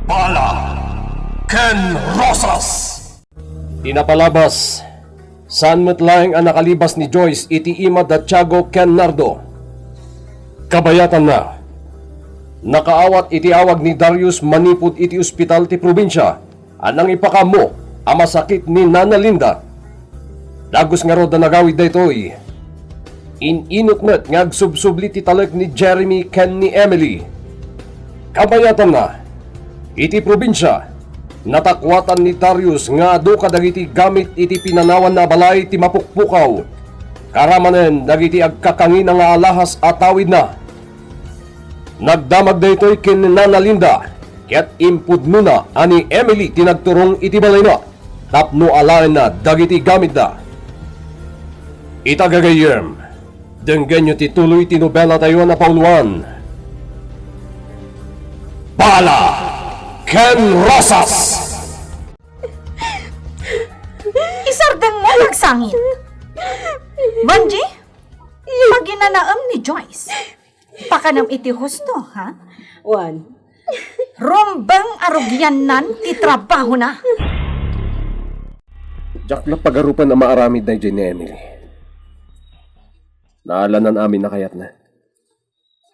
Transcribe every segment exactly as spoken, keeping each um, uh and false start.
Bala ken Rosas. Ti napalabas, saan met laeng a nakalibas ni Joyce iti ima da Tiago ken Nardo. Kabayatanna, nakaawat iti awag ni Darius manipud iti ospital ti probinsia a nangipakaammo a masakit ni Nana Linda. Dagus ngarud a nagawid daytoy. In-inut met nga agsubsubli ti talek ni Jeremy ken ni Emily. Kabayatanna, iti probinsia, natakuatan ni Darius nga adu kadagiti gamit iti pinanawanna a balay ti mapukpukaw, karamanen dagiti agkakangina nga alahas a tawidna. Nagdamag daytoy ken ni Nana Linda, ket impudnona a ni Emily ti nagturong iti balayna tapno alaenna dagiti gamitda. Ita gagayyem, denggenyo ti tuloy ti nobelatayo a napauluan, Bala ken Rosas! Isardengmo, agsangit! Banji, paginanaem ni Joyce. Pakanem iti husto, ha? Wen. Rumbeng a rugiannan ti trabahona. Diak la pagarupen a maaramid daydiay ni Emily. Naalanan amin a kayatna.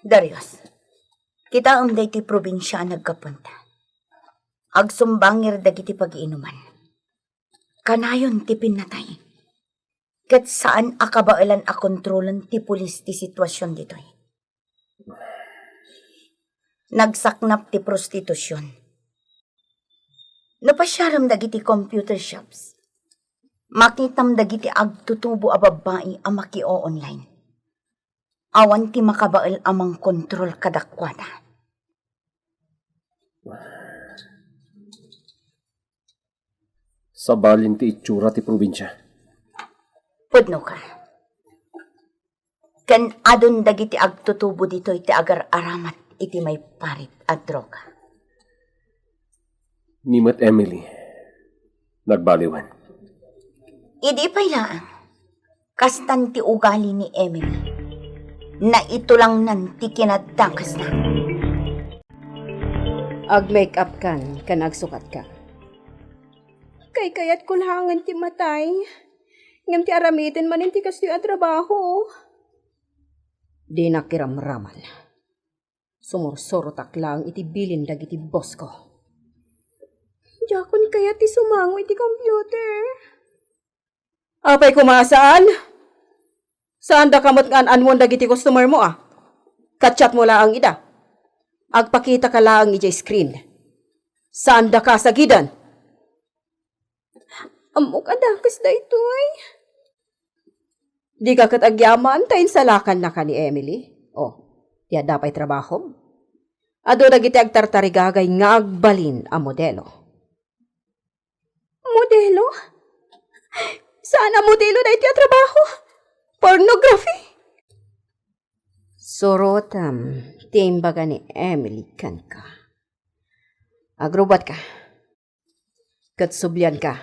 Darius, kitaem daytoy probinsia a naggapunta. Agsumbangir dagiti pagiinuman. Kanayon ti pinnatay. Ket saan a kabaelan a kontrolen ti pulis ti situasion ditoy. Nagsaknap ti prostitusion. No pasiarem dagiti computer shops, makitam dagiti agtutubo a babbai a makio-online. Awan ti makabael a mangkontrol kadakuada. Sabalin ti itsura ti probinsia. Pudno ka. Ken adun dagiti agtutubo ditoy ti agar-aramat iti maiparit a droga. Ni met Emily, nagbaliwen. Idi pay laeng, kastan ti ugali ni Emily. Naitulangnan ti kinadakesna. Ag-make up kan ken agsukat ka. Kaykayatko laengen ti matay. Ngem ti aramiden manen ti kastoy a trabaho. Dinak iramraman. Sumursurotak laeng iti bilin dagiti boss ko. Diakon kayat ti sumango iti computer. Apay koma a saan? Saandaka met nga an-anmon dagiti customer mo a? Ka-chat mo laeng ida. Agpakitaka laeng idiay screen. Saandaka a sagiden. Ammok a dakes daytoy. Dika ket agyaman ta insalakannaka ni Emily. O, ti adda pay trabahom? Adu dagiti agtartarigagay nga agbalin a modelo. Modelo? Saan a modelo daytoy a trabaho? Pornography? Surotem ti imbaga ni Emily kenka. Agrubbuatka. Ket sublianka,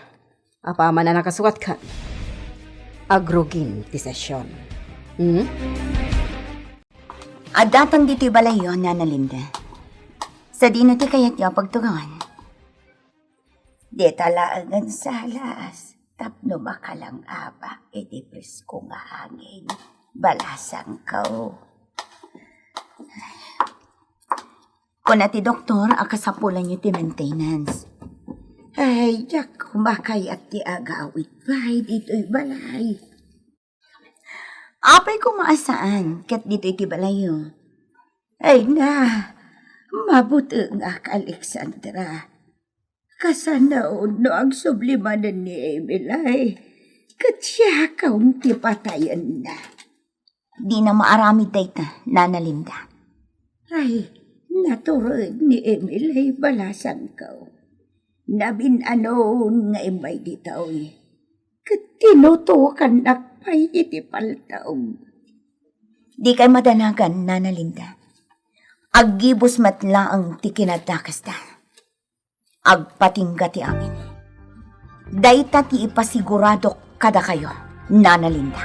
apaman a nakasukat kan, agrugim ti sesion. Hmm? Addatang ditoy balayyo, Nana Linda. Sadino ti kayatyo a pagtugawan? Dita laengen salas tapno makalang-aba iti presko nga hangin, balasangko. Kuna ti doktor a kasapulanyo ti maintenance. Ay, diak makayat ti agawid pay ditoy balay. Apay koma a saan ket ditoy ti balayyo? Ay na, mabutengak, Alexandra. Kasano no agsubli manen ni Emily, ket siakon ti patayenna. Dina maaramid dayta, Nana Linda. Ay, natured ni Emily, balasangko. Namin-anon nga immay ditoy. Ket tinutokannak pay iti paltog. Dikay madanagan, Nana Linda. Aggibus met laeng ti kinadakesda. Agpatingga ti amin. Dayta ti ipasiguradok kadakayo, Nana Linda.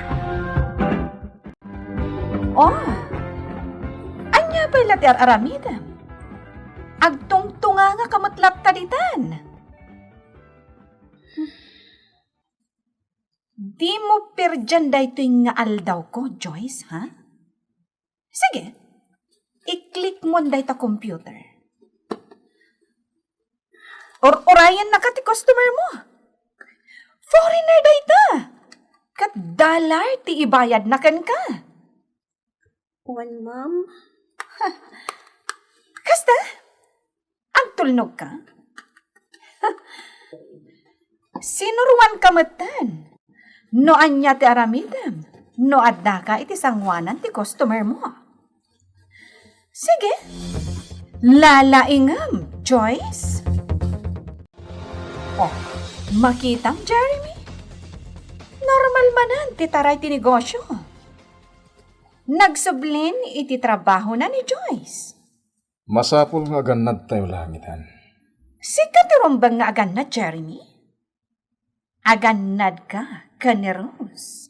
Oh, ania pay la ti ar-aramidem? Agtungtungangaka met latta ditan. Dimo perdian daytoy nga aldawko, Joyce, ha? Sige, i-click mon dayta computer. Ur-urayennaka ti customer mo. Foreigner dayta. Ket dollar ti ibayadna kenka. Wen, ma'am. Kasta? Agtulnogka? Sinuroanka metten. No ania ti aramidem, no addaka iti sangoanan ti customer mo. Sige. Lalaingem, Joyce. Oh, makitam, Jeremy? Normal manen ti taray ti negosyo. Nagsublin iti trabahona ni Joyce. Masapul nga agannadtayo laengen. Sika ti rumbeng nga agannad, Jeremy? Agannadka ken ni Rose.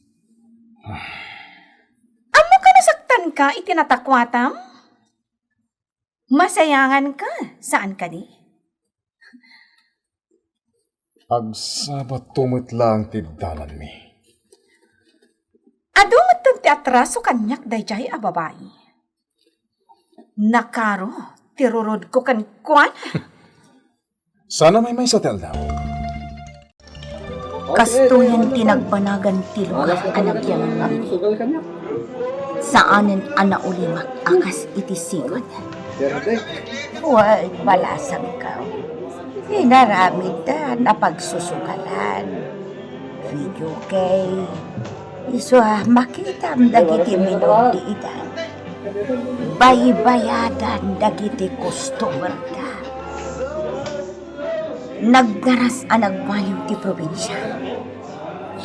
Ammoka nasaktanka iti natakuatam? Masayanganka, saan kadi? Agsabatto met laeng ti dalanmi. Adu metten ti atraso kaniak daydiay a babai. Nakaro ti rurodko kenkuana. Sana maymaysa ti aldaw. Kastoyen ti nagbanagan ti lugar a nagyamanmi. Saanen a naulimak a kas iti sigud. Wen, balasangko. Inaramidda a pagsusugalan. Video kay isu a makitam dagiti minor de edad. Baybayadan dagiti customerda. Nagdaras a nagbaliw ti probinsia.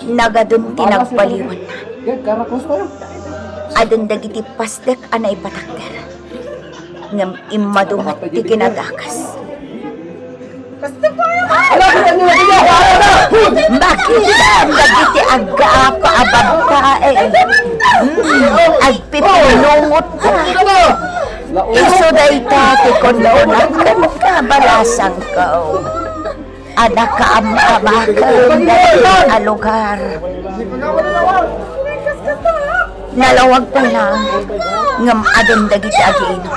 Nagadun ti nagbaliwanna. Adun dagiti pasdek a naipatakder. Ngem immadu met ti kinadakas. Makitam dagiti aggaapa a babbai. Mm, agpipinungot. Isu dayta ti kunkunak kenka, balasangko. A nakaam-amaken daytoy a lugar. Nalawag pay laeng, ngem adun dagiti agiinum.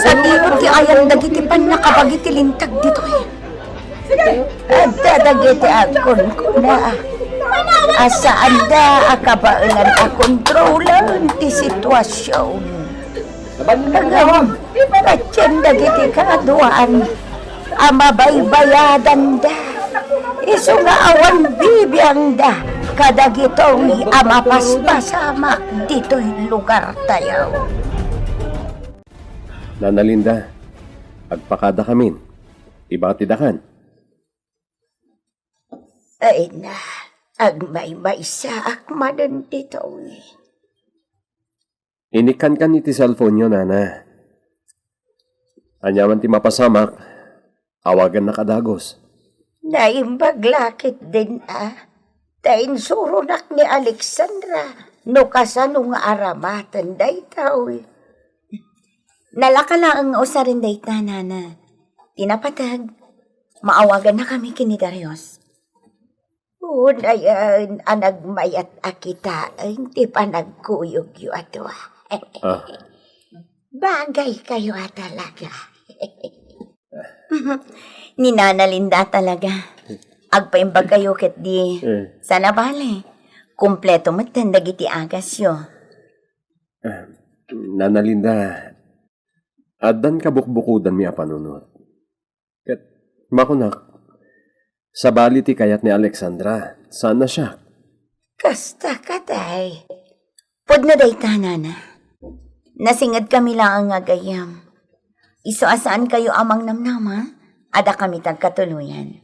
Sadino ti ayan dagiti pannakabagi ti linteg ditoy? Adda dagiti agkunkuna a saanda a kabaelan a kontrolen ti situasion. Ngem, patien dagiti kaaduan a mabaybayadanda, isu nga awan bibiangda kadagitoy a mapaspasamak ditoy lugartayo. Nana Linda, agpakadakamin. Ibatidakan. Ay na, agmaymaysaak manen ditoy. Inikkankan iti cellphone-yo, nana. Aniaman ti mapasamak, awagannak a dagus. Naimbag la ketdin a, ta insuronak ni Alexandra no kasano nga aramaten daytoy. Nalaka laeng nga usaren dayta, nana. Ti napateg, maawagannakami ken ni Darius. Unayen a nagmayat a kitaen ti panagkuyogyo a dua. Ah. Bagaykayo a talaga. Ni Nana Linda talaga. Agpaimbagkayo ketdi. Eh. Sana bale, kompleto metten dagiti agasyo. Eh, Nana Linda, addan kabukbukodanmi a panunot. Ket makunak, sabali ti kayat ni Alexandra, saan a siak. Kasta kadi. Pudno dayta, nana. Nasingedkami laeng nga gayyem. Isu a saankayo a mangnamnama, adda kami ti agkatuloyan.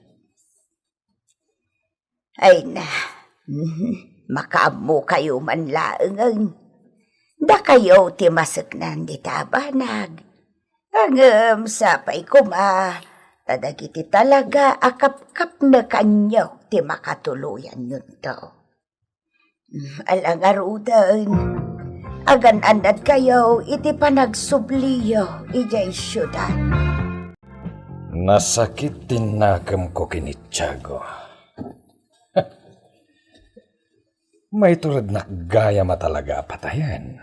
Ay na, makaammokayo man laengen. Dakayo ti maseknan dita a banag. Ngem sapay koma, ta dagiti talaga a kapkapnekanyo ti makatuloyanyonto. Ala ngaruden, agan-annadkayo iti panagsubliyo idiay siudad. Nasakit ti nakemko ken ni Tiago. Maiturednak gayam a talaga a patayen.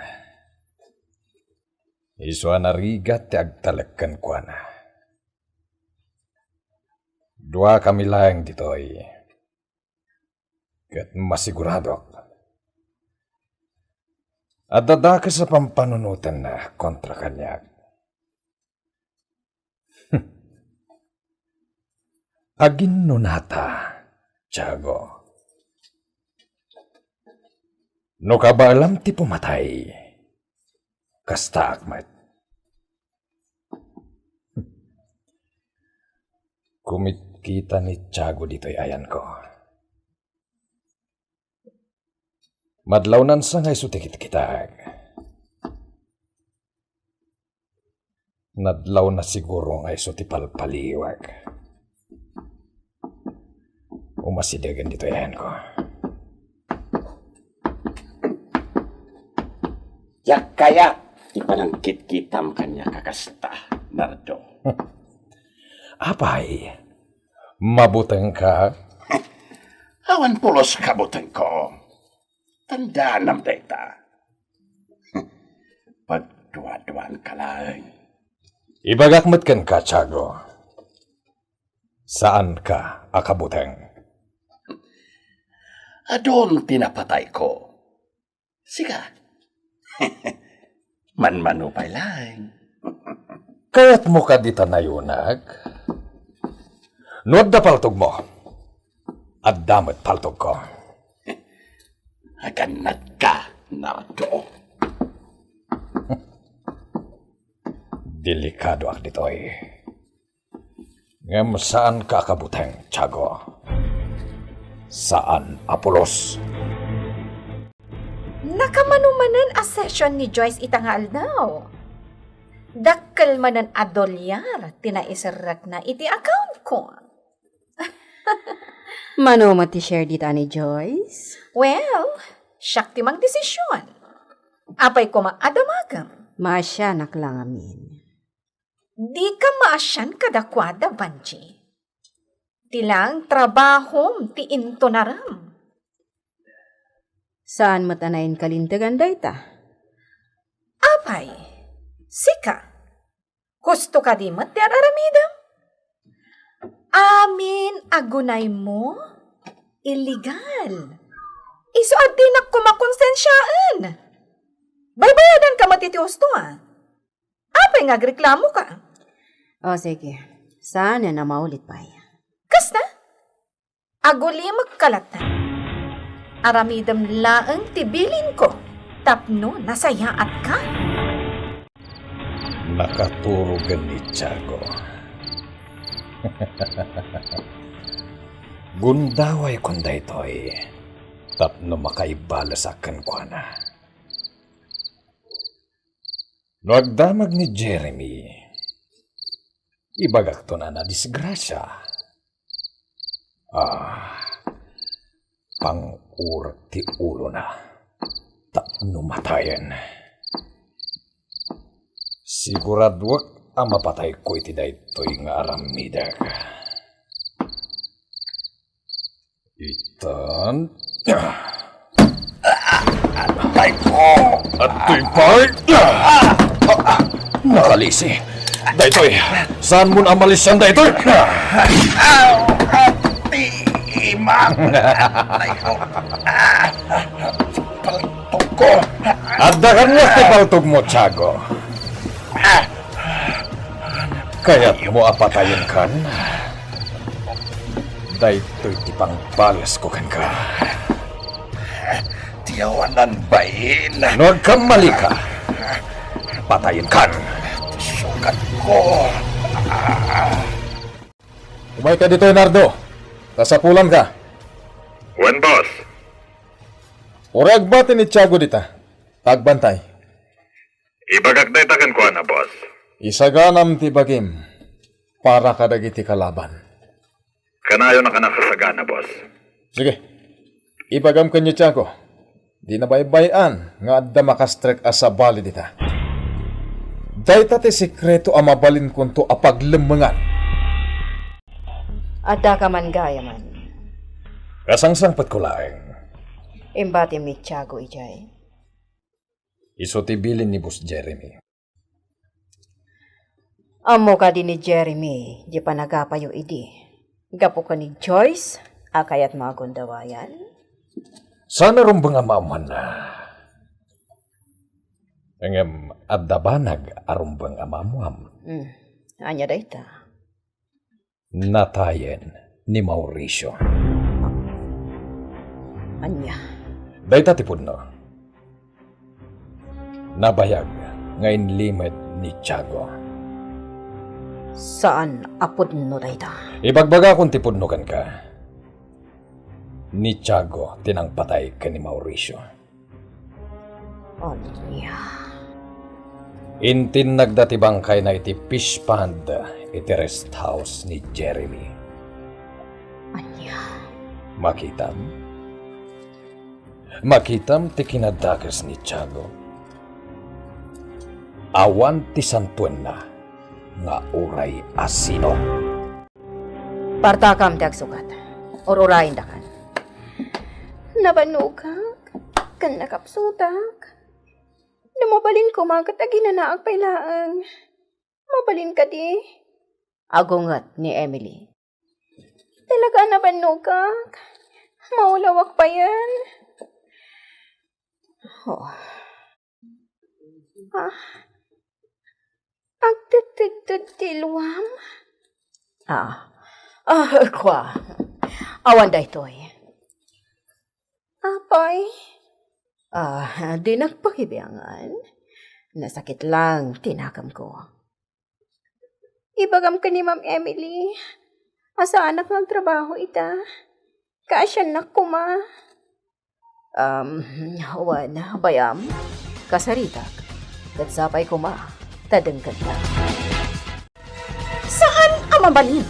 Isu a narigat ti agtalek kenkuana. Duakami laeng ditoy, ket masiguradok. Adda dakes a pampanunotenna kontra kaniak. Aginnunata, Tiago. No kabaelam ti pumatay, kastaak met. Kumitkita ni Tiago ditoy ayanko. Madlawnan sa nga isu ti kitkitaek. Nadlawna siguro nga isu ti palpaliiwek. Umasidegen ditoy ayanko. Diak kayat ti panangkitkitam kaniak a kasta, Nardo. Apay, mabutengka? Awan pulos kabutengko. Tandaanam dayta. Pagduaduaanka laeng. Ibagak met kenka, Tiago. Saanka a kabuteng. Adun ti napatayko. Sika. Manmano pay laeng. Kayatmo kadi ta nayunak? No adda paltogmo, adda met paltogko. Agannadka, Nardo. Delikadoak ditoy. Ngem saanka a kabuteng, Tiago. Saan a pulos. Nakamano manen a session ni Joyce ita nga aldaw. Dakkel manen a dolyar ti naiserrekna iti account ko. Mano met ti share dita ni Joyce? Well, siak ti mangdesision. Apay koma a damagem? Maasianak la ngamin. Dika maasian kadakuada, Vangie. Ti laeng trabahom ti intunarem. Saan met a nainkalintegan dayta? Apay, sika, husto kadi met ti ar-aramidem? Amin a gunaymo, illegal. Isu a dinak koma konsensiaen. Baybayadanka met iti husto, a. Apay nga agreklamoka? O, sige. Saanen a maulit pay. Kasta? Agulimekka latta. Aramidem laeng ti bilinko tapno nasayaatka. Nakaturogen ni Tiago. Gundawaykon daytoy tapno makaibalesak kenkuana. No agdamag ni Jeremy, ibagakton a nadisgrasia. Ah, pangurek ti ulona tapno matayen. Siguraduek a mapatayko iti daytoy nga aramidek. Itan. Atay ko! Atoy pay! Nakalisi. Daytoy, saan mo na malisian daytoy? Aw! Ati! Imak! Atay ko! Paltog ko! Adda kaniak ti paltog mo, Tiago. Kayatmo a patayenkan? Daytoy ti pangbalesko kenka. Ti awanan bain. No agkammalika, patayenkan. Ti sugatko. Umayka ditoy, Nardo. Kasapulanka. Wen, boss. Uray agbati ni Tiago dita. Agbantay. Ibagak dayta kenkuana, boss. Isaganam ti bagim para kadagiti kalaban. Kanayon a kanakasagana, boss. Sige. Ibagam ken ni Tiago. Di nabaybay-an nga adda makastrek a sabali dita. Dayta ti sekreto a mabalinkonto a paglemmengan. Adda ka man gayamen. Kasangsangpetko laeng. Imbatim ni Tiago idiay. Isu ti bilin ni Boss Jeremy. Ammo kadi ni Jeremy di panagapayo idi gapu ken ni Joyce a kayatmo a gundawayan? Saan a rumbeng a maammoanna. Ngem adda banag a rumbeng a maammoam. Hmm. Ania dayta? Natayen ni Mauricio. Ania? Dayta ti pudno. Nabayag nga inlimed ni Tiago. Saan a pudno dayta? Ibagbagakon ti pudno kenka. Ni Tiago ti nangpatay ken ni Mauricio. Ania? Intinnagda ti bangkayna iti fish pond iti rest house ni Jeremy. Ania? Makitam? Makitam ti kinadakes ni Tiago? Awan ti santoenna nga uray a sino. Partakam ti agsukat. Ur-urayendakan. Nabannogak ken nakapsutak. No mabalin koma ket aginanaak pay laeng. Mabalin kadi? Agunget ni Emily. Talaga a nabannogak. Maulawak payen. Oh. Ah. Agtedtedted ti luam? Ah. Ah, kua. Awan daytoy. Apay? Ah, di nagpakibiangan. Nasakit lang ti nakemko. Ibagam ken ni Ma'am Emily a saanak nga agtrabaho ita. Kaasiannak koma. Um, wen, bayam, kasaritak, ket sapay koma ta denggentak. Saan a mabalin.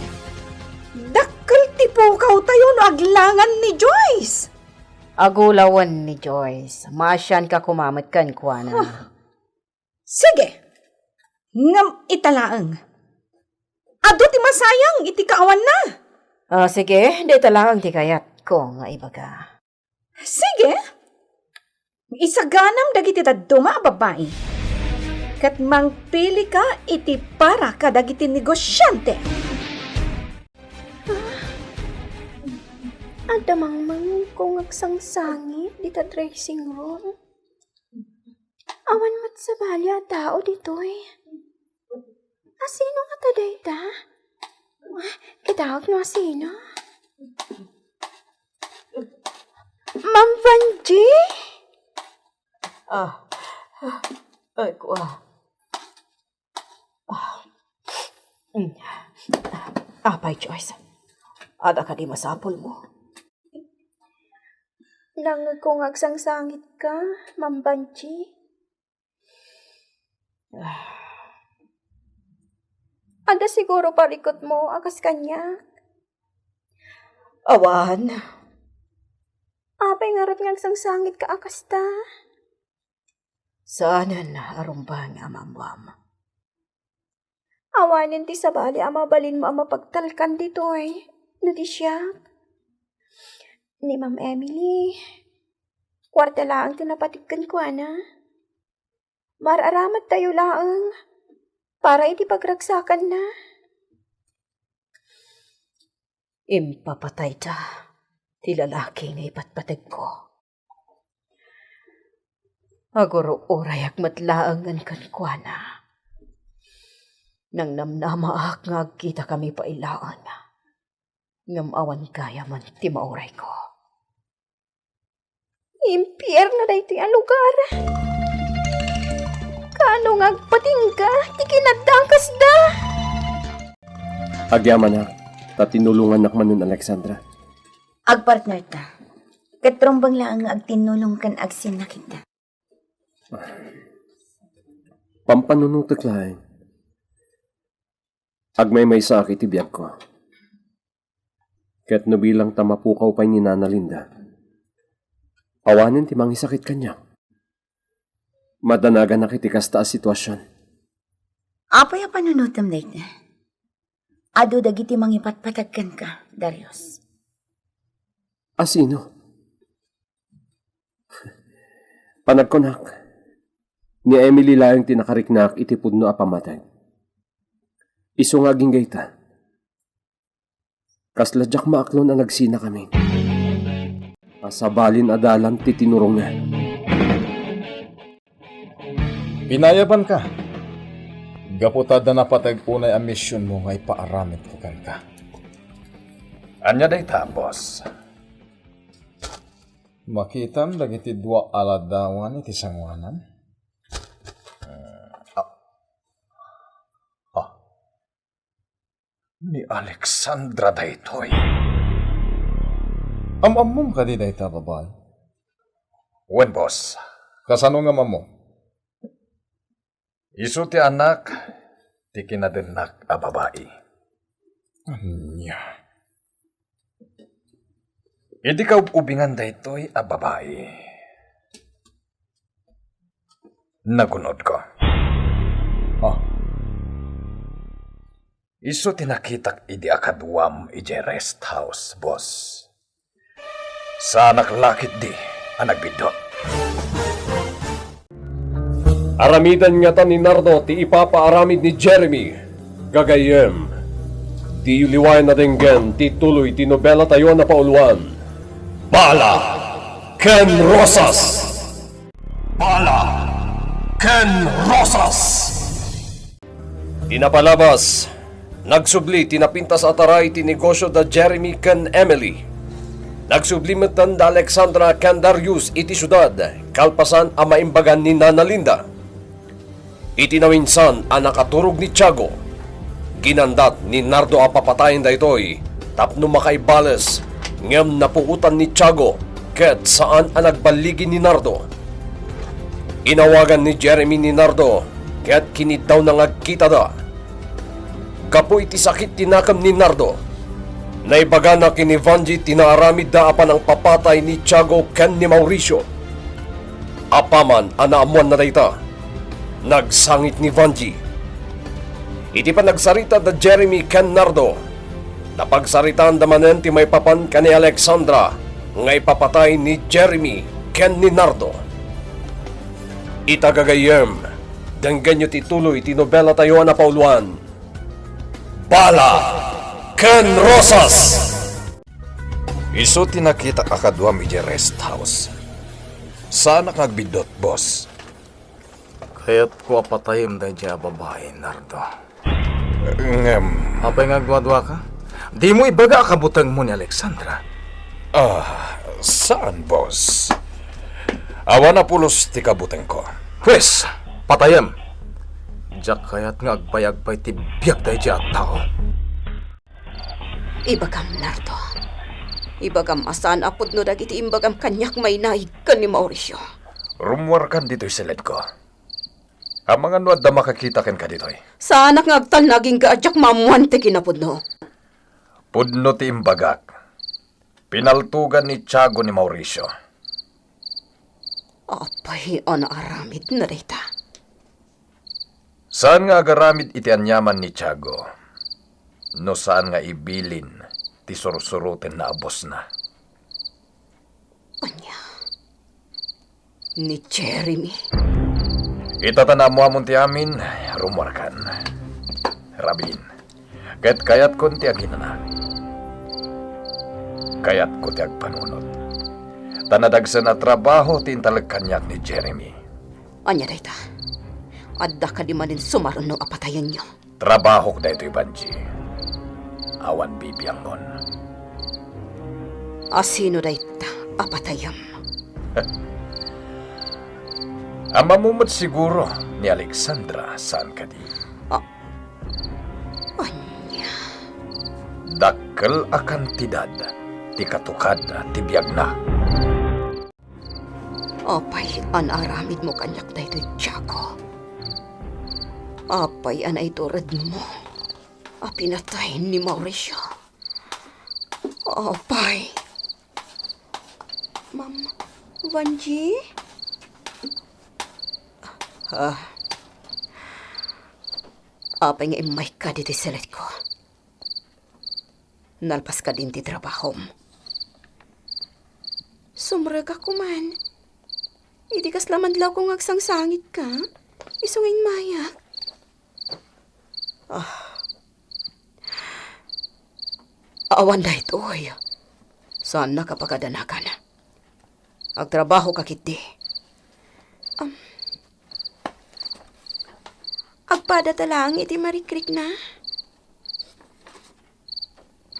Dakkel ti pukawtayo no aglangan ni Joyce. Agulawen ni Joyce. Maasianka koma met kenkuana. Huh. Sige. Ngem ita laeng. Adu ti masayang iti kaawanna. Ah, sige, dayta laeng ti kayatko nga ibaga. Sige. Isaganam dagiti dadduma a babbai. Ket mangpilika iti para kadagiti negosiante. Ah, adda mangmangko nga agsangsangit dita dressing room. Awan met sabali a tao ditoy. Asino ngata dayta? Ah, kitaek no asino. Ma'am Vanjie? Ah, ah, ay, kua. Ah. Mm. Apay, Joyce? Adda kadi masapulmo? Nangngegko nga agsangsangitka, Ma'am Vanjie. Ah. Adda siguro parikutmo a kas kaniak? Awan. Apay ngarud nga agsangsangitka a kasta? Saanen a rumbeng a maammuam. Awanen ti sabali a mabalinmo a mapagtalkan ditoy, no di siak. Ni Ma'am Emily, kuarta laeng ti napatik kenkuana. Mar-aramidtayo laeng para iti pagragsakanna. Impapatayda ti lalaki nga ipatpategko. Agur-urayak met laengen kenkuana. Nangnamnamaak nga agkitakami pay laeng, ngem awan gayamen ti maurayko. Impierno daytoy a lugar. Kaano nga agpatingga ti kinadakesda? Agyamanak, ta tinulongannak manen, Alexandra. Agpartnerta, ket rumbeng laeng nga agtinnulong ken agsinnakitda. Pampanunotek laeng. Agmaymaysaak iti biagko. Ket no bilang ta mapukaw pay ni Nana Linda, Awanen ti mangisakit kaniak. Madanaganak iti kasta a situasion. Apay a panunotem dayta? Adu dagiti mangipatpateg kenka, Darius. A sino? Panagkunak, ni Emily laeng ti nakariknaak iti pudno a pammateg. Isu nga agingga ita. Kasla diak maaklon a nagsinakamin. Kasabalin a dalan ti tinurongna. Pinayabanka. Gapu ta adda napateg unay a misionmo nga ipaaramidko kenka. Ania dayta, boss? Makitam dagiti dua a ladawan iti sangoanan? Ah. Ah. Ni Alexandra daytoy. Am-ammom kadi dayta babai? Wen, boss. Kasano nga am-ammom? Isu ti anak ti kinadennak a babai. Ania? Idi kaub-ubingan daytoy a babai, nagun-odko. Ah. Isu ti nakitak idi a kaduam idiay rest house, boss. Saanak la ketdi a nagbiddut. Aramiden ngata ni Nardo ti ipapaaramid ni Jeremy. Gagayyem, diyo liwayan a denggen ti tuloy ti nobela tayo a napauluan, Bala ken Rosas! Bala ken Rosas! Ti napalabas, nagsubli ti napintas a taray ti negosio da Jeremy ken Emily. Nagsubli metten da Alexandra ken Darius iti siudad, kalpasan a maimbagan ni Nana Linda. Iti naminsan a nakaturog ni Tiago, ginandat ni Nardo a papatayen daytoy tapno makaibales, ngem napuotan ni Tiago ket saan a nagballigi ni Nardo. Inawagan ni Jeremy ni Nardo ket kiniddawna nga agkitada. Gapu iti sakit ti nakem ni Nardo, naibagana ken ni Vangie ti naaramidda a panangpapatay ni Tiago ken ni Mauricio. Apaman a naammoanna dayta, nagsangit ni Vangie. Iti panagsarita da Jeremy ken Nardo, napagsaritaanda manen ti maipapan ken ni Alexandra nga ipapatay ni Jeremy ken ni Nardo. Ita gagayyem, denggenyo ti tuloy ti nobela tayo a napauluan, Bala ken Rosas! Isu ti nakitak a kaduam idiay rest house. Saanak nga agbiddut, boss. Kayatko a patayem daydiay a babai, Nardo. Ngem apay nga agduaduaka? Dimo ibaga a kabutengmo ni Alexandra? Ah, saan, boss. Awan a pulos ti kabutengko. Huwes, patayem. Diak kayat nga agbayag pay ti biag daydiay a tao. Ibagam, Nardo. Ibagam a saan a pudno dagiti imbagam kaniak mainaig ken ni Mauricio. Rummuarkan ditoy siledko. Amangan no adda makakita kenka ditoy. Saanak nga agtalna agingga a diak maammoan ti kinapudno. Pudno ti imbagak. Pinaltogan ni Tiago ni Mauricio. Apay a naaramidna dayta? Saan nga agaramid iti aniaman ni Tiago no saan nga ibilin ti sursurotenna a bosna. Ania? Ni Jeremy? Ita ta naammoamon ti amin, rummuarkan. Rabiin, ket kayatkon ti aginana. Kayatko ti agpanunot. Ta nadagsen a trabaho ti intalek kaniak ni Jeremy. Ania dayta? Adda kadi manen sumaruno a patayenyo? Trabahok daytoy, Vangie. Awan bibiangmon. A sino dayta a patayem? Ammom met siguro ni Alexandra, saan kadi? A-, ania? Dakkel a kantidad ti katukad ti biagna. Apay a naaramidmo kaniak daytoy, Tiago? Apay a naituredmo a pinatay ni Mauricio? Apay. Ma'am. Vanji? Ah. Apay nga immayka ditoy seletko? Nalpas kadin ti trabahom? Sumrekak koman. Idi kasla madlawko nga agsangsangitka, isu nga immayak. Ah. Awan daytoy. Saannaka pakadanagan. Agtrabahoka ketdi. Um, agpadata laeng iti marikrikna.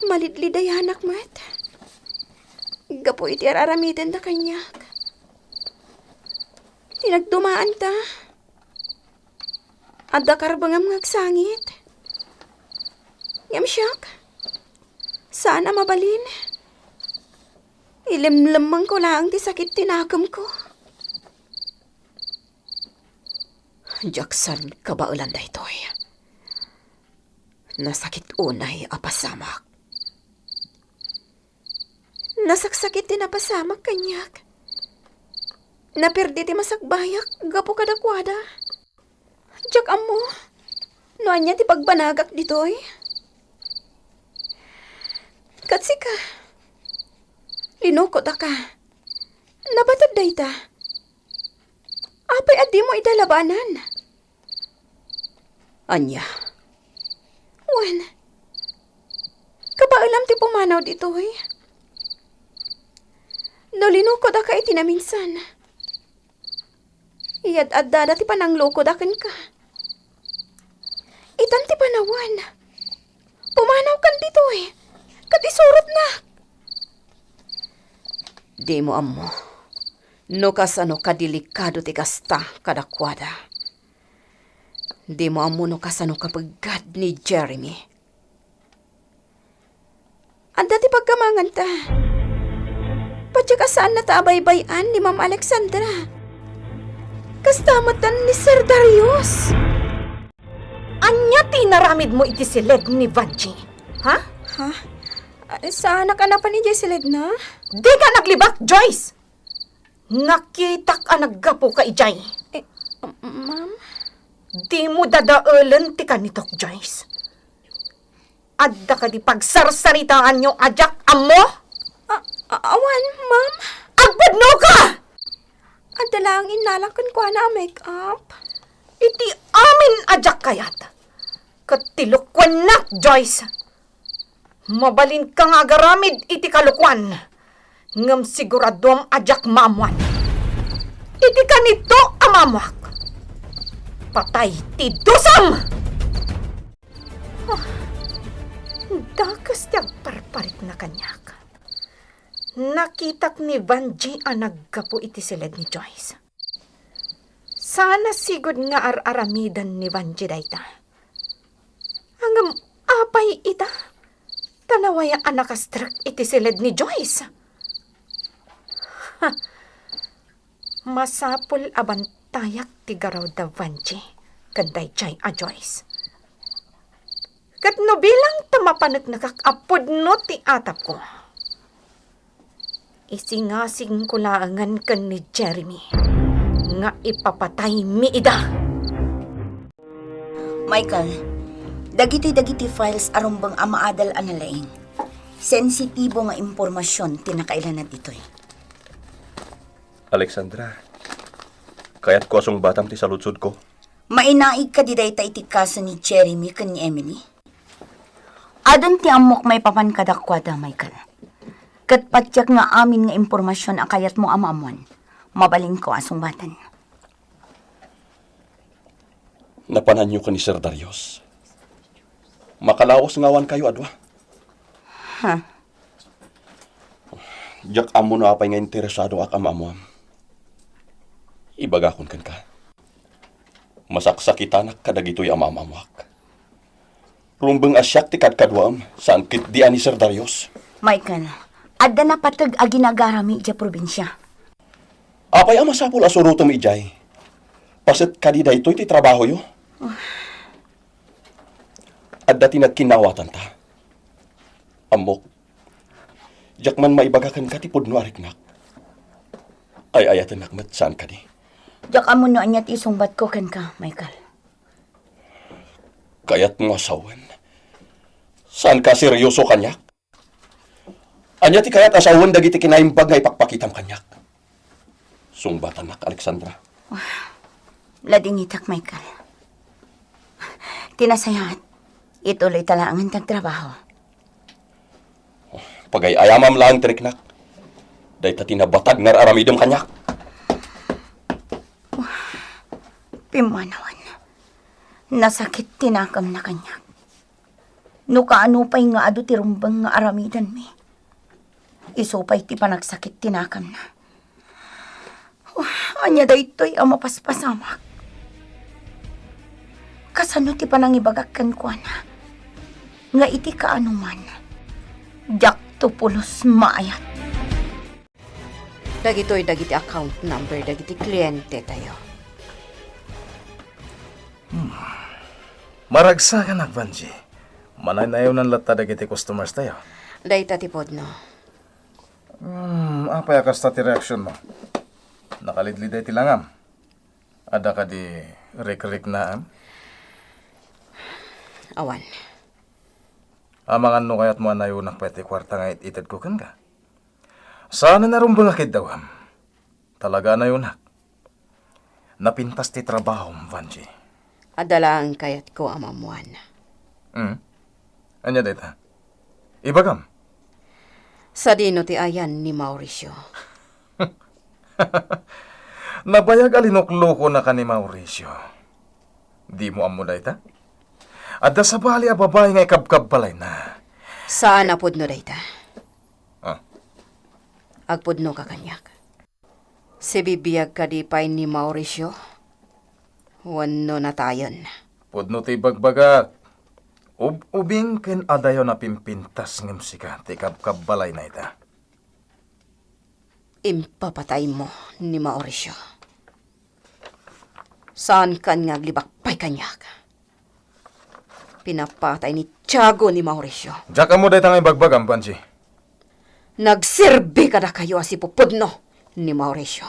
Malidlidayanak met. Gapu iti ar-aramidenda kaniak. Tinagdumaanta. Adda karbengem nga agsangit. Ngem siak, saan a mabalin. Ilemlemmengko laeng ti sakit ti nakemko. Diak saan kabaelan daytoy. Nasakit unay a pasamak. Nasaksakit ti napasamak kaniak. Naperdi ti masakbayak gapu kadakuada. Diak ammo no ania ti pagbanagak ditoy. Ket sika, linukotaka. Nabated dayta. Apay a dimo ida labanan? Ania? Wen, kabaelam ti pumanaw ditoy. No linukotaka iti naminsan, iyad-addada ti pananglukoda kenka. Itan ti panawen. Pumanaw kan ditoy, ket isurotnak. Dimo ammo no kasano kadelikado ti kasta kadakuada. Dimo ammo no kasano kapeggad ni Jeremy. Adda ti pagkamanganta. Patyak a saannata a baybay-an ni Ma'am Alexandra. Kasta metten ni Sir Darius. Ania ti inaramidmo iti siled ni Vanji? Ha? Ha? Ah, saanak a napan idiay siledna? Dika naglibak, Joyce! Nakitak a naggapuka idiay. Eh, ma'am? Dimo dadaelen ti kanitok, Joyce. Adda kadi pagsarsaritaanyo a diak ammo? A-, a-, awan, ma'am. Agpudnoka! Adda laeng innalak kenkuana a make-up. Iti amin a diak kayat, ket ti lokuennak, Joyce. Mabalinka nga agaramid iti kalokuan, ngem siguraduam a diak maammoan. Iti kanito a maammoak, patay ti dusam! Ah, dakes ti agparparikna kaniak. Nakitak ni Vanji a naggapu iti siled ni Joyce. Saan a sigud nga ar-aramiden ni Vanji dayta. Ngem apay ita? Ta nawayak a nakastrek iti siled ni Joyce. Ha! Masapul a bantayak ti garaw da Vanji ken daydiay a Joyce. Ket no bilang ta mapaneknekak a pudno ti atapko, isingasingko laengen ken ni Jeremy nga ipapataymi ida. Michael, dagitoy dagiti files a rumbeng a maadal a nalaing. Sensitibo nga impormasion ti nakailanad ditoy. Alexandra, kayatko a sungbatam ti saludsodko. Mainaig kadi dayta iti kaso ni Jeremy ken ni Emily? Adun ti ammok maipapan kadakuada, Michael. Ket patiek nga amin nga impormasion a kayatmo a maammoan, mabalinko a sungbaten. Napananyo ken ni Sir Darius. Makalawas nga awankayo a dua. Ha? Diak ammo no apay nga interesadoak a maammoam. Ibagakon kenka. Masaksakitanak kadagitoy a maammoak. Rumbeng a siak ti kadkaduaem, saan ketdi a ni Sir Darius. Michael, adda napateg a ginagarami idiay probinsia. Apay a masapul a surotem idiay? Paset kadi daytoy ti trabahoyo? Adda ti nagkinnaawatanta. Ammok, diak man maibaga kenka ti pudno a riknak. Ay-ayatennak met, saan kadi? Diak ammo no ania ti isungbatko kenka, Michael. Kayatmo a sawen? Saanka a serioso kaniak? Ania ti kayat a sawen dagiti kinaimbag nga ipakpakitam kaniak? Sungbatannak, Alexandra. Ladingitak, Michael. Ti nasayaat, ituloyta laengen ti agtrabaho. Pagay-ayamam laeng ti riknak. Dayta ti nabatag nga ar-aramidem kaniak. Pimmanawen. Nasakit ti nakemna kaniak. No kaano pay nga adu ti rumbeng nga aramidenmi, isu pay ti panagsakit ti nakemna. Ania daytoy a mapaspasamak? Kasano ti panangibagak kenkuana nga iti kaanoman, diakto pulos maayat? Dagitoy dagiti account number dagiti klientetayo. Hmm. Maragsakanak, Vangie. Manaynayonan latta dagiti customers tayo. Dayta ti pudno. Hmm, apay a kasta ti reaksionmo? Nakalidliday ti langam? Adda kadi rikriknaam? Awan. Amangan no kayatmo a nayonak pay ti kuarta nga it-itedko kenka? Saanen a rumbeng a kiddawem. Talaga a nayonak. Napintas ti trabahom, Vangie. Adda laeng kayatko a maammoan. Hmm? Ania dayta? Ibagam. Sadino ti ayan ni Mauricio? Nabayag a linuklokonaka ni Mauricio. Dimo ammo dayta? Adda sabali a babai nga ikabkabbalayna. Saan a pudno dayta. Ah. Agpudnoka kaniak. Sibibiag kadi pay ni Mauricio? Wenno natayen? Pudno ti ibagbagak. Ub-ubing ken adayo napimpintas ngem sika ti ikabkabbalayna ita. Impapataymo ni Mauricio. Saankan nga aglibak pay kaniak. Pinapatay ni Tiago ni Mauricio. Diak ammo dayta nga ibagbagam, Vangie. Nagserbi kadakayo a sipupudno ni Mauricio.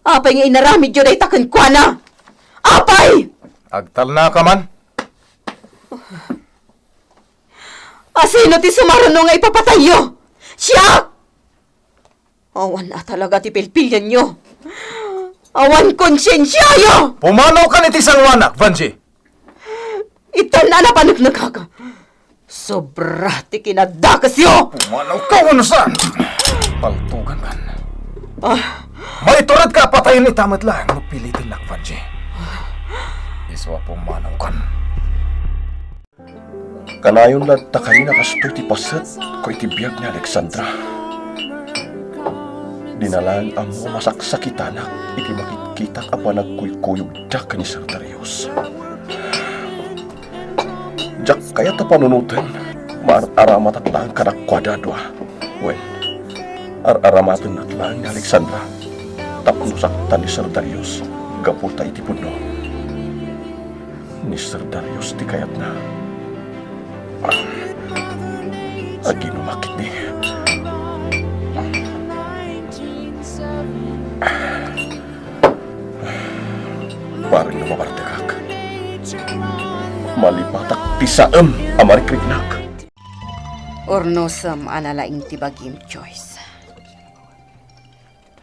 Apay nga inaramidyo dayta kenkuana? Apay! Agtalnaka man. Asino ti sumaruno nga ipapatayyo? Siak! Awan a talaga ti pilpilienyo. Awan konsiensiayo! Pumanaw kan iti sangoanak, Vangie! Itan a napaneknekak. Sobra ti kinadakesyo! Pumanaw ka wenno saan? Paltugan kan. Ah. Maitured ka a patayen ita met laeng no pilitennak, Vangie. Isu a pumanaw kan. Kanayon latta kadi a kastoy ti paset ko iti biag ni Alexandra. Dina laeng ammo a masaksakitanak iti makitkitak a panagkuykuyogda ken ni Sir Darius. Diak kayat a panunoten, maar-aramatak laeng kadakuada a dua. Wen, ar-aramatennak laeng ni Alexandra tapno saktan ni Sir Darius gapu ta iti pudno. Ni Sir Darius ti kayatna. Aginumak ketdi. Bareng no mabartekak, malipatak ti saem a marikriknak. Urnosem a nalaing ti bagim, Joyce.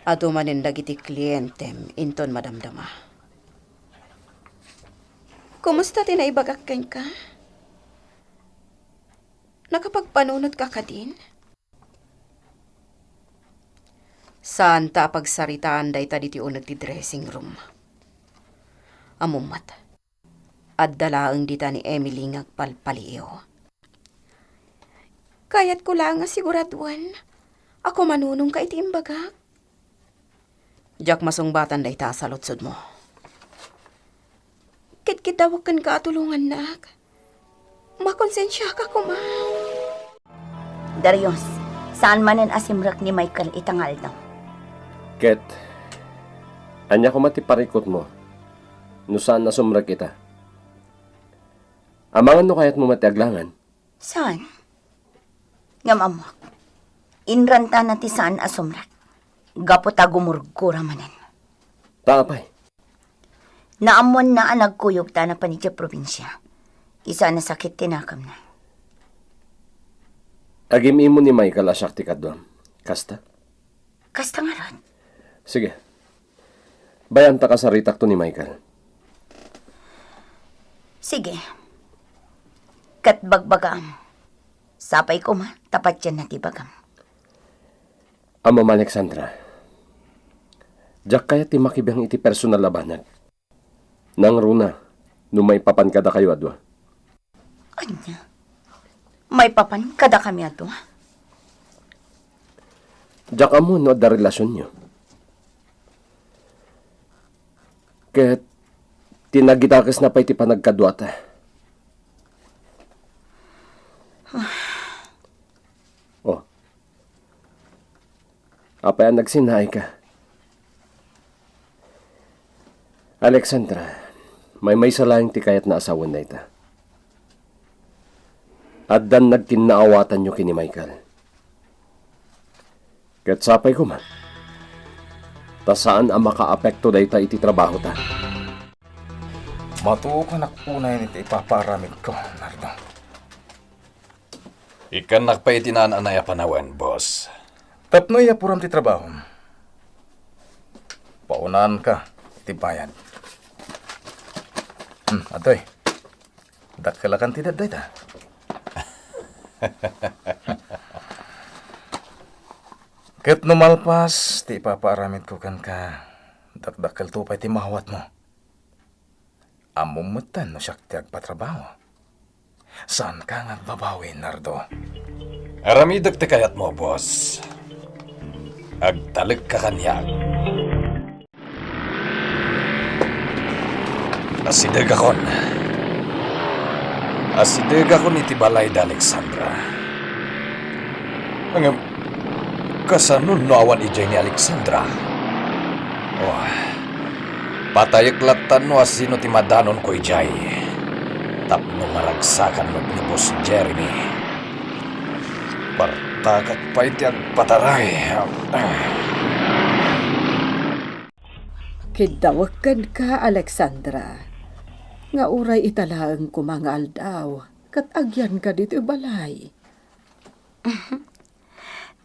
Adu manen dagiti klientem inton madamdama. Kumusta ti naibagak kenka? Nakapagpanunotka kadin? Saanta a pagsaritaan dayta ditoy uneg ti dressing room. Ammom met, adda laeng dita ni Emily nga agpalpaliiw. Kayatko laeng a siguraduen a kumanunongka iti imbagak. Diak masungbatan dayta a saludsodmo. Kitkiddawak kenka a tulongannak. Makonsensiaka koma. Darius, saan manen a simrek ni Michael ita nga aldaw. Ket, ania koma ti parikutmo no saan a sumrek ita? Amangan no kayatmo met ti aglangan. Saan? Ngem ammoak, inrantana ti saan a sumrek. Gapu ta gumurgura manen. Ta apay? Naammoanna a nagkuyogta a napan idiay probinsia. Isu a nasakit ti nakamna. Agim-imo ni Michael a siak ti kaduam. Kasta? Kasta ngarud. Sige. Bay-anta kasaritakto ni Michael. Sige. Ket bagbagam. Sapay koma, ta patienna ti ibagam. Ammom, Alexandra, diak kayat ti makibiang iti personal a banag. Nangruna no maipapan kadakayo a dua. Ania? Maipapan kadakami a dua? Diak ammo no adda relasionyo. Ket ti nagidakesna pay ti panagkaduata. Oh. Apay a nagsinaayka? Alexandra, maymaysa laeng ti kayatna a sawen dayta. Addan nagkinnaawatanyo ken ni Michael. Ket sapay koma, ta saan a makaapekto dayta iti trabahota. Matuokanak unayen iti ipapaaramidko, Nardo. Ikkannak pay iti naan-anay a panawen, boss. Tapno iyapuram ti trabahom, paunanka iti bayad. Hmm, adtoy. Dakkel a kantidad dayta. Ket no malpas ti ipapaaramidko kenka, dakdakkelto pay ti maawatmo. Ammom metten no siak ti agpatrabaho. Saanka nga agbabawi, Nardo. Aramidek ti kayatmo, boss. Agtalekka kaniak. Asidegakon. Asidegakon iti balay da Alexandra. Ngem, kasano no awan idiay ni Alexandra? Oh, patayek latta no asino ti madanonko idiay tapno maragsakan met ni Boss Jeremy. Partakak pay ti agpataray. Kiddawek kenka, Alexandra, nga uray ita laeng koma nga aldaw ket agyanka ditoy balay.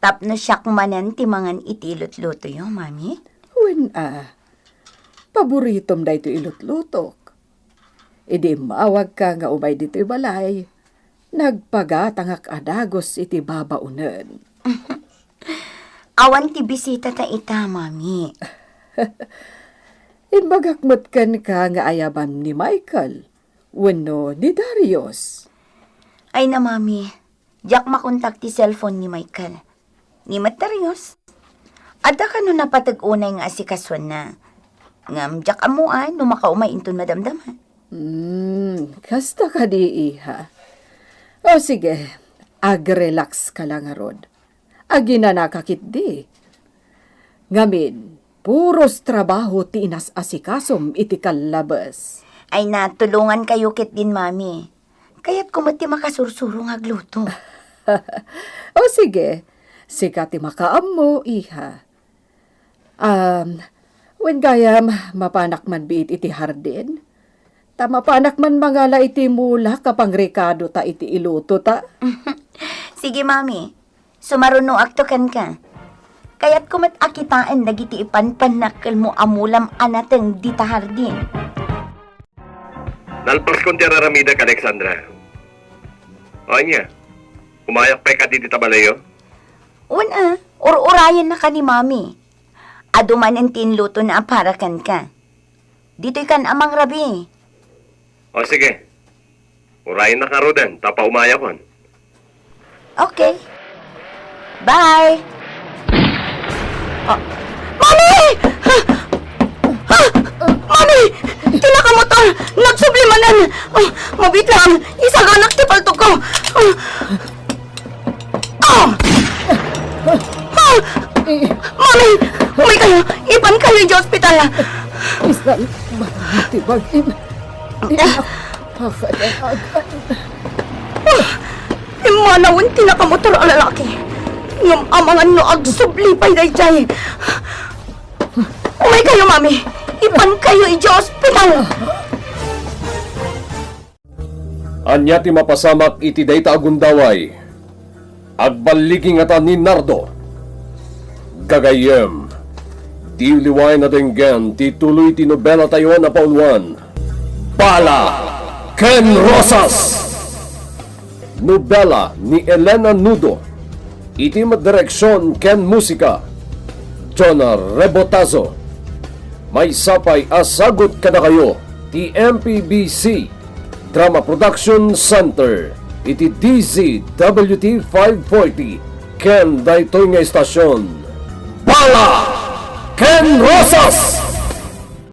Tapno siak manen ti mangan iti ilutlutoyo, Mami? Wen a, paboritom daytoy ilutlutok. Idi immawagka nga umay ditoy balay, nagpagatangak a dagus iti babaonen. Awan ti bisitata ita, Mami. Imbagak met kenka nga ayabam ni Michael wenno ni Darius. Ay na, Mami, diak makontak ti cellphone ni Michael. Ni met Darius, adda kano napateg unay nga asikasuanna. Ngem diak ammoan no makaumay inton madamdama. Hmm, kasta kadi, iha. O sige, agrelax ka la ngarud. Aginanaka ketdi. Ngamin, puros trabaho ti inas-asikasom iti kallabes. Ay na, tulongankayo ketdin, Mami. Kayatko met ti makasursuro nga agluto. O sige, sika ti makaammo, iha. Um, wen gayam, mapanak man biit iti hardin? Ta mapanak man mangala iti mulak a pangrekadota iti ilutota. Sige, Mami. Sumarunoakto kenka. Kayatko met a kitaen dagiti ipanpannakkelmo a mulam a nateng dita hardin. Nalpaskon ti ar-aramidek, Alexandra. O ania, umayak pay kadi dita balayyo? Wen a, ur-urayennaka ni Mami. Adu manen ti inlutona a para kenka. Ditoykan a mangrabi. O sige. Urayennak ngaruden, ta paumayakon. Okay. Bye. Ah, Mami! Ah! Ah! Mami! Ti nakamotor! Nagsubli manen! Ah, mabiit lang! Isaganak ti paltogko! Ah! Ah! Ah! Mami! Umaykayo! Ipankayo idiay ospital! Isan, mati bagim. Di na pakadalagan. Ah! Immanawen ti nakamotor a lalaki. Ngem amangan no agsubli pay daydiay. Umaykayo, Mami. Ipankayo idiay ospital. Ania ti mapasamak iti dayta a gundaway? Agballigi ngata ni Nardo. Gagayyem, diw liwayen a denggen ti tuloy ti nobelatayo a napauluan, Bala ken Rosas. Nobela ni Elena Nudo. Iti direksion ken musika, Jonah Rebotazo. Maysa pay a sagut kadakayo ti M P B C Drama Production Center iti D Z W T five forty ken daytoy nga estasion, Bala ken Rosas!